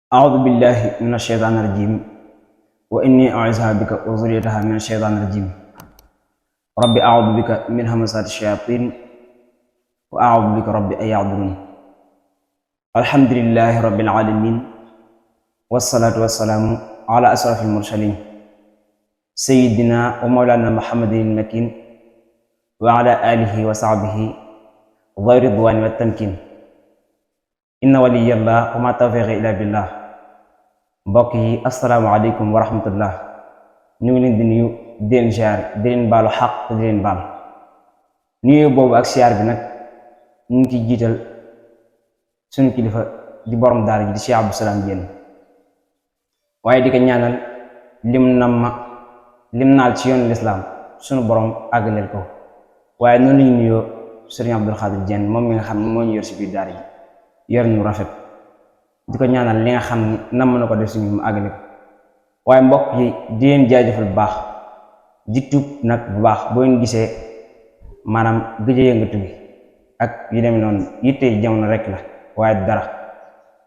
أعوذ بالله من الشيطان الرجيم وإني أعوذها بك وذريتها من الشيطان الرجيم رب أعوذ بك من همزات الشياطين وأعوذ بك رب أن يحضرون الحمد لله رب العالمين والصلاة والسلام على أشرف المرسلين سيدنا ومولانا محمد المكين وعلى آله وصحبه ذوي الرضوان والتمكين إن ولي الله وما توفيق إلا بالله. mbokk yi asalaamaaleykum wa rahmatullah, ñu ngi leen di nuyu di leen ziar di leen baalu xaq te di leen baal nuyu boobu ak ziar bi nag ñu ngi ciy jiital suñu kilifa di borom daara ji di Cheikh Abdou Salam Diène, waaye di ko ñaanal lim naal ci yoonu lislaam suñu borom àggaleel ko. waaye noonu lañu nuyoo Sëriñ Abdul Xaadir Diène moom mi nga xam ne moo ñu yor si biir daara ji yor ñu rafet, di ko ñaanal li nga xam ne nam na ko def suñu mu àggale ko. waaye mbokk yi di leen jaajëfal bu baax, di tuub nag bu baax boo leen gisee maanaam gëj a yëngatu bi ak yu demee noonu, yitte jamono rek la waaye dara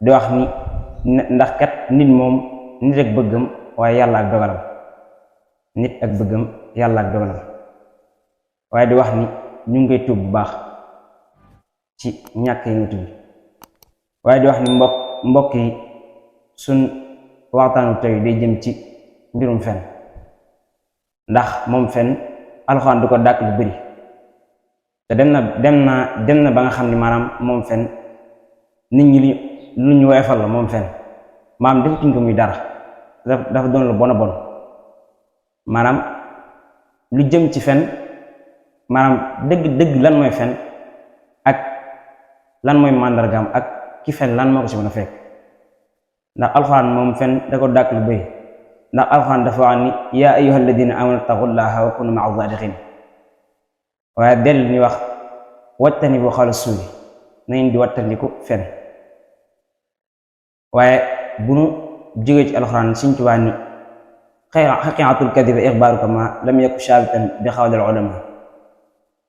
di wax ni ndax kat nit moom nit ak bëggam waaye yàlla ak dogalam, nit ak bëggam yàlla ak dogalam. waaye di wax ni ñu ngi koy tuub bu baax ci ñàkk yëngatu bi. waaye di wax ni mbokk yi suñ waxtaanu tey day jëm ci mbirum fen, ndax moom fen alxuraan du ko dàkk lu bari te dem na ba nga xam ni maanaam moom fen nit ñi lu ñu woyofal la. moom fen maanaam defatuñ ko muy dara, dafa doon lu bon a bon. maanaam lu jëm ci fen, maanaam dëgg lan mooy fen ak lan mooy màndargaam ak ki fen lan moo ko ci mën a fekk. ndax alxuraan moom fen da ko dàkk lu bëri, ndax alxuraan dafa wax ni yaa ayyuha alladina amanu taqullaha wa kunu maa sadiqin. waaye dellu ni wax wattanibu xawla suuri, na ngeen di wattandiku fen. waaye bu nu jógee ci alxuraan Sëriñ Tuubaa ni xaqiiqatul kadiba ixbaaruka ma lam yakun saabitan bi xawlil ulama.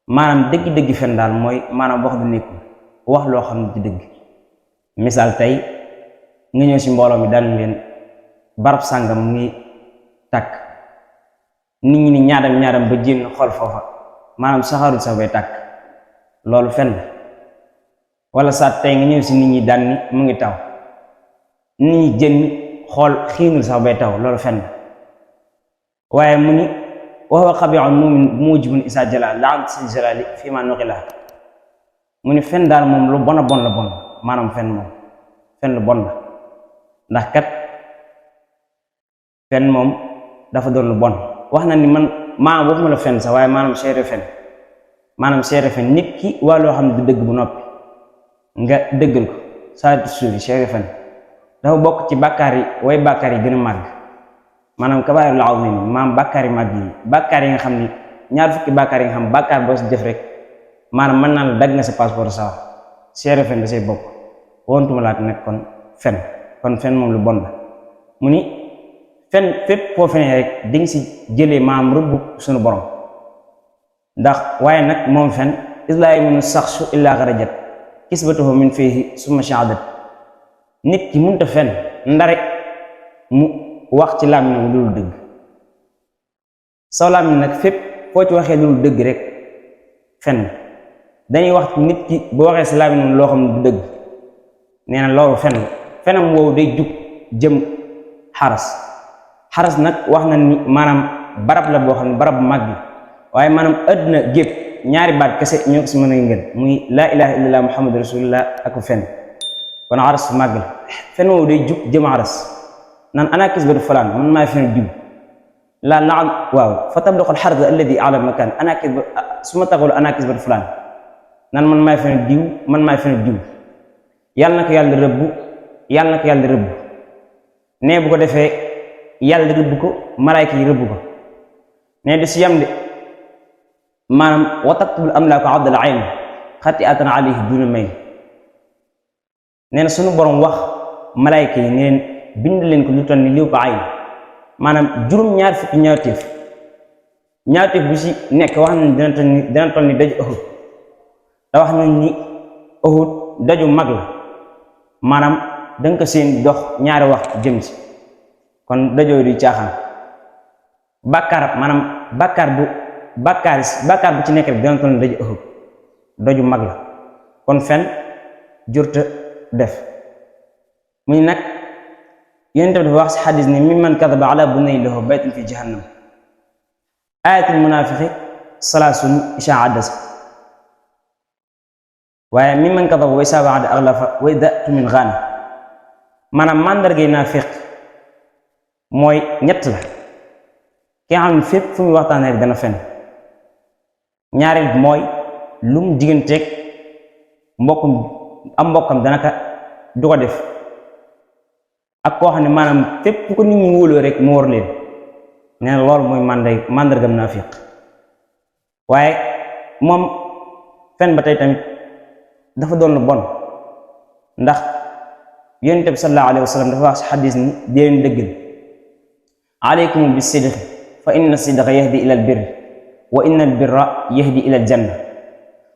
maanaam dëgg-dëgg fen daal mooy maanaam wax du nekkul, wax loo xam ne di dëgg. misaal tey nga ñëw si mbooloo mi daan leen barab sàngam mu ngi tàkk, nit ñi ni ñaadam ba jéem xool foofa, maanaam saxaarul sax bay tàkk, loolu fen la. wala saat tey nga ñëw si nit ñi daan ni mu ngi taw, nit ñi jën xool xiinul sax bay taw, loolu fen la. waaye mu ni wa huwa xabiixun muujibun isaa jala laam si jalali fii ma nuqila. mu ni fen daal moom lu bon a bon la bon, maanaam fen lu bon la. ndax kat fen moom dafa doon lu bon. wax na ni man maanaam waxuma la fen sax waaye maanaam seere fen nit ki waa loo xam ne du dëgg bu noppi nga dëggal ko saa suuri seere fen dafa bokk ci bàkkaar yi way bàkkaar yi gën a màgg, maanaam kabaa'irul aziim, maanaam bàkkaar yi màgg yi, bàkkaar yi nga xam ni ñaar fukki bàkkaar yi nga xam bàkkaar boo si def rek maanaam mën naa la dagg nga sa passeport sax seere fen da say bokk. wontuma laat nag kon fen moom lu bon la. mu ni fen fépp foo fenee rek di nga si jëlee maam rëbb suñu borom. ndax waaye nag moom fen islaa yaminu saxsu illaa xarajat kisbatuhu min fiihi summa shahaadat. nit ki munta fen ndare mu wax ci làmmiñam lu dul dëgg. saw làmmiñ nag fépp foo ci waxee lu dul dëgg rek fen. dañuy wax nit ki bu waxee si làmmiñam loo xam ne du dëgg, nee na loolu fen la. fenam woowu day jug jëm xaras nag wax na ni maanaam barab la boo xam ne barab bu mag bi, waaye maanaam àdduna gépp ñaari baat kese ñoo ko si mën a ngeen muy laa ilaha illallah muhammadu rasulullah ak fen. kon xaras bu màgg la. fen woowu day jug jëm xaras naan ana kisbatu fulaan, man maay fen diw la naan waaw fa tabluqul xarda alladi ala makan ana kisbatu suma taxul ana kisbatu fulaan naan man maay fen diw yàlla na ko yàlla rëbb ne bu ko defee yàlla rëbb ko, malaayka yi rëbb ko ne du si yam de, maanaam wa taktubul amlaaku abdal ayn xati'atan alayhi duna may. nee na sunu borom wax malaayka yi neen bind leen ko lu toll ni liw ko ayn, maanaam juróom-ñaar fukki ñaawteef bu si nekk wax nañ dina toll ni daju Uhud. da wax nañ ni Uhud daju mag la, maanaam danga ko seen dox ñaari wax jëm ci kon dajoo di caaxaan bàkkaar maanaam bàkkaar bu ci nekk rek dana toll daju ëpp daju mag la kon fen jurta def muy nag yonent bi dafa wax ci xadis ni mimman kadaba ala bunay lahu baytan fi jahannam ayatul munafiqi salaasun isha addas waaye mimman kadaba wa isa waada aglafa wa ida tumin xaani maanaam màndargay naafiq mooy ñett la ki nga xam ne fépp fu muy waxtaanee rek dana fen ñaareel bi mooy lum digganteeg mbokkam dana ka du ko def ak koo xam ne maanaam fépp fu ko nit ñi wóoloo rek mu war leen nee na loolu mooy màndargam naafiq waaye moom fen ba tey tamit dafa doon lu bon ndax yonent bi sallallahu alayhi wa sallam dafa wax si xadis ni di leen dëggal alaykum bi sidqi fa inna sidqa yahdi ila albirri wa inna albirra yahdi ila aljanna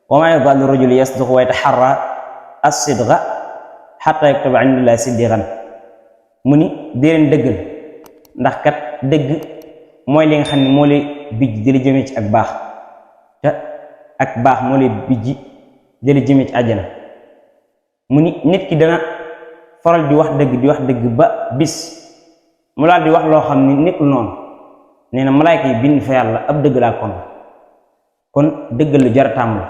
wa ma yazalu rajulu yasduqu wa yataharra as-sidqa xatta yaktaba indallahi siddiqan mu ni di leen dëggal ndax kat dëgg mooy li nga xam ne moo lay bijj di la jëmee ci ak baax te ak baax moo lay bijj di la jëmee ci àjjana mu ni nit ki dana faral di wax dëgg ba bis mu laal di wax loo xam ni nekkul noonu nee na malaayka yi bind fa yàlla ab dëgg laa kon dëgg lu jar a tàmm la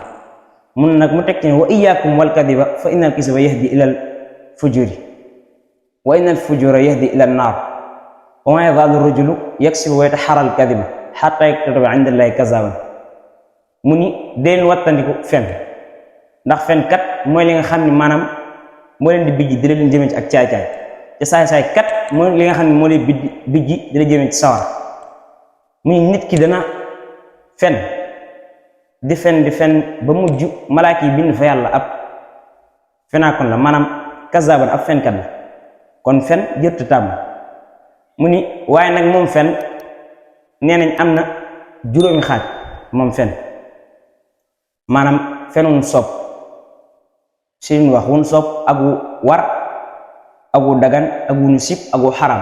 mun nag mu teg ci ne wa iyyakum wal kadiba fa innal kisiba yahdi ilal fujuri wa innal fujura yahdi ilal naar wa ma yazaalu rajulu yaksibu wa yataharra al kadiba hatta yaktaba inda allahi kazaban mu ni deen wattandiku fen ndax fen kat mooy li nga xam ne maanaam moo leen di bijji di leen jëmee ci ak caay-caay te saay-saay kat mooy li nga xam ne moo leen bijji di la jëmee ci sawar mu ni nit ki dana fen di fen ba mujj malaaka yi bind fa yàlla ab fenaakoon la maanaam kazaban ab fenkat la kon fen jërtu tàmm mu ni waaye nag moom fen nee nañ am na juróomi xaaj moom fen maanaam fenun sopp si ñu wax wun sopp ak wu war ak wu dagan ak wu ñu sib ak wu xaram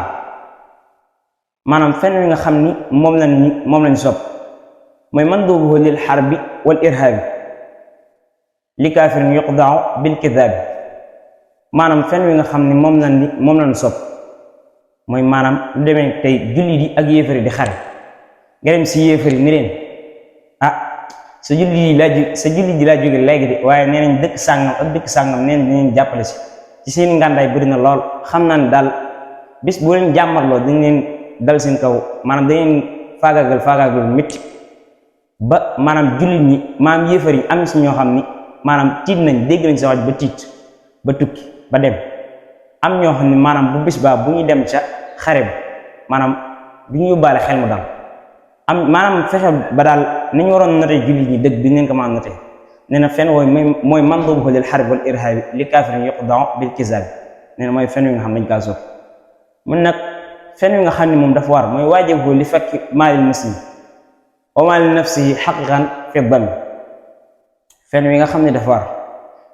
maanaam fen wi nga xam ni moom lañ sopp mooy mandubuhu lil xarbi wal irhaabi li kaafirin yuqdau bil kidaabi maanaam fen wi nga xam ni moom lañ sopp mooy maanaam lu demee tey julli di ak yéefari di xare nga dem si yéefari ni leen sa julli ji laa jóge léegi de waaye nee nañ dëkk sàngam nee nañ leen jàppale si ci seen ngàndaay bëri na lool xam naa ne daal bis boo leen jàmmarloo dañ leen dal seen kaw maanaam dañ leen faagaagal métti ba maanaam jullit ñi maanaam yéefar yi am si ñoo xam ni maanaam tiit nañ dégg nañ sa wax ba tiit ba tukki ba dem am ñoo xam ne maanaam bu bis baa bu ñuy dem ca xare ba maanaam du ñu yóbbaale xel mu dal am maanaam fexe ba daal ni ñu waroon noté jullit ñi dëgg bi neen ko maa noté nee na fen wooyu mooy mandubuhu lil harbi wal irhaabi li kaafirin yuqdau bil kizaabi nee na mooy fen wi nga xam dañ kaa sopp mun nag fen wi nga xam ne moom dafa war mooy waajibuhu li fakki maalil muslim wa maa li nafsihi xaqiqan fi dami fen wi nga xam ne dafa war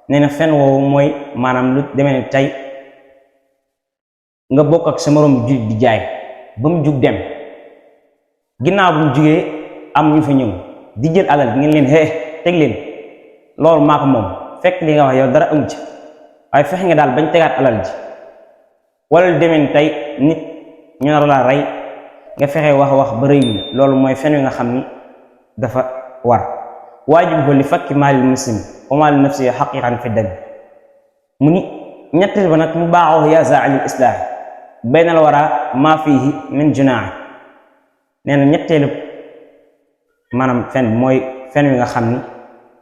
nee na fen woowu mooy maanaam lu demee ne tey nga bokk ak sa moroom jullit di jaay ba mu jug dem ginnaaw bu mu jugee am ñu fa ñëw di jël alal bi ngeen leen teg leen loolu maa ko moom fekk li nga wax yow dara amu ci waaye fexe nga daal bañ tegaat alal ji wala lu demee tey nit ñu nar laa rey nga fexe wax ba rëy loolu mooy fen wi nga xam ni dafa war waajibuhu li fakki maalil muslim wa maali nafsihi xaqiqan fi dami mu ni ñetteel ba nag mu baaxoo yaa zaa'ilil islaahi baynal waraa maa fiihi min junaahi nee na ñetteelu maanaam fen mooy fen wi nga xam ni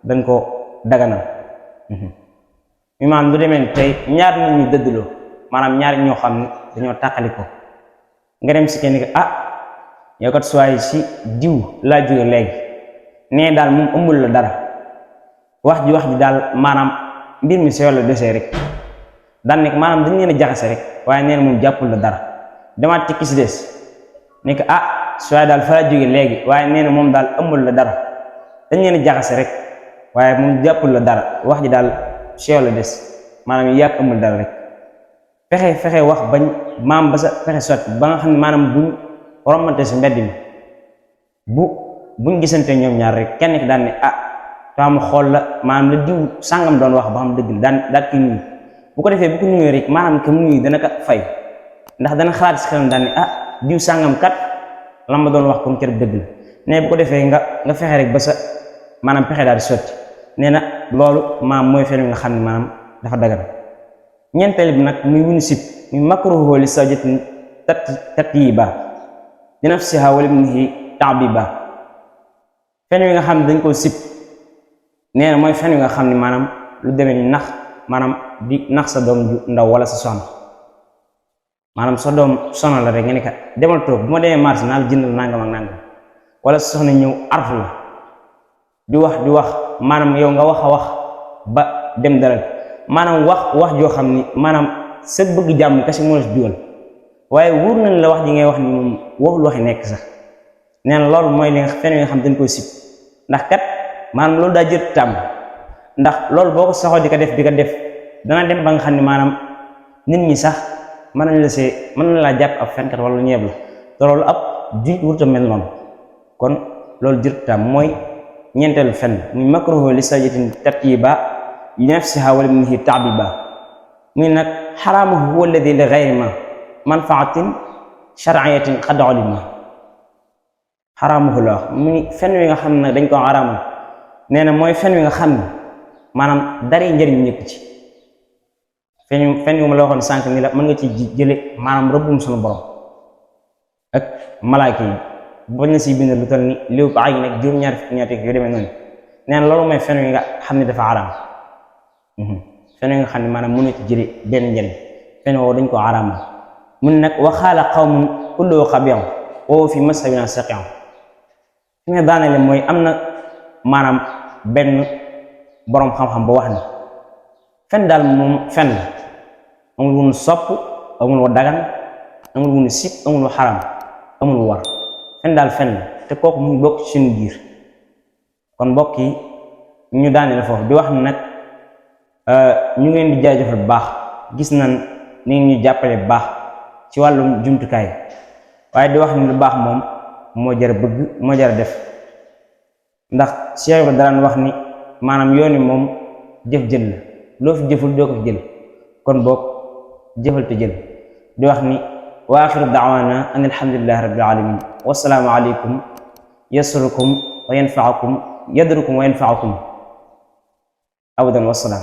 dañ ko daganal mi maanaam du demee tey ñaar nit ñu dëddloo maanaam ñaari ñoo xam ni dañoo tàqali ko nga dem si kenn ki yow kat suwaay si diw laa jóge léegi nee daal moom ëmbul la dara wax ji daal maanaam mbir mi si yow la desee rek daan nekk maanaam dañ leen a jaxase rek waaye nee na moom jàppul la dara demaat ci ki si des nekk suwaay daal fa laa jóge léegi waaye nee na moom daal ëmbul la dara dañ leen a jaxase rek waaye moom jàppul la dara wax ji daal si yow la des maanaam yàq ëmbul dara rek fexe wax bañ maam ba sa fexe sotti ba nga xam ne maanaam buñ rombante si mbedd mi buñ gisante ñoom ñaar rek kenn ki daan ne taam xool la maanaam la diw sàngam doon wax ba xam dëgg la daal ki nuyu bu ko defee bu ko nuyoo rek maanaam ke mu nuyu dana ko fay ndax dana xalaat si xelam daan ne diw sàngam kat la ma doon wax comme kër dëgg la ne bu ko defee nga fexe rek ba sa maanaam pexe daal di sotti nee na loolu maam mooy fen wi nga xam ne maanaam dafa dagan ñeenteel bi nag muy wunu sib muy makruhu li zawjatin tatyiba li nafsiha wa libnihi ta'biba fen wi nga xam ne dañ koo sib nee na mooy fen wi nga xam ne maanaam lu demee ni maanaam di nax sa doom ju ndaw wala sa soxna maanaam sa doom soxna la rek nga ne ka demal toog bu ma demee marché naa la jëndal nangam ak nangam wala sa soxna ñëw arfu la di wax maanaam yow nga wax a wax ba dem dalal maanaam wax joo xam ni maanaam sa bëgg jàmm kese moo la si dugal waaye wóor nañ la wax ji ngay wax ni moom waxul waxi nekk sax nee na loolu mooy li nga fen wi nga xam dañ koy sib ndax kat maanaam loolu daa jër tàmm ndax loolu boo ko saxoo di ko def dana dem ba nga xam ne maanaam nit ñi sax mën nañ laa jàpp ab fenkat wala lu ñeeb la te loolu ab juit wurta mel noonu kon loolu jër tàmm mooy ñeenteelu fen muy makruhu li zawjatin tatyiba li nafsiha wa libnihi ta'biba muy nag xaraamuhu huwa alladi li gayri manfaatin shar'iyatin qad ulima xaraamuhu la wax muy fen wi nga xam ne dañ ko xaraamal nee na mooy fen wi nga xam ne maanaam dara njëriñ ñëpp ci fen wi ma la waxoon sànq ni la mën nga ci jële maanaam rëbbum sunu borom ak malaaka yi bañ na si bind lu toll ni liw ba ay nag juróom-ñaari fukki ñaati yu demee noonu nee na loolu mooy fen wi nga xam ne dafa xaraam fen wi nga xam ne maanaam mënu ci jële benn njëriñ fen woo dañ ko xaraamal mun nag waxaala qawmun kulluhu qabiih wa fi mazhabina saqiih fi nga daanale mooy am na maanaam benn boroom xam-xam ba wax ni fen daal moom fen la amul wunu sopp amul wa dagan amul wunu sib amul wa xaram amul war fen daal fen la te kooku mu bokk ci suñu biir kon mbokk yi ñu daane la foofu di wax ni nag ñu ngeen di jaajëfal bu baax gis nañ ni ñu jàppale bu baax ci wàllum jumtukaay waaye di wax ni lu baax moom moo jar bëgg moo jar def ndax Cheikh Ibra daan wax ni maanaam yoon wi moom jëf jël la loo fi jëful doo ko fi jël kon boog jëfal te jël di wax ni wa axiru daawaana an alhamdulillahi rabbil alamin wasalaamu aleykum yasurukum wa yanfaakum yadrukum wa yanfaakum abadan wasalaam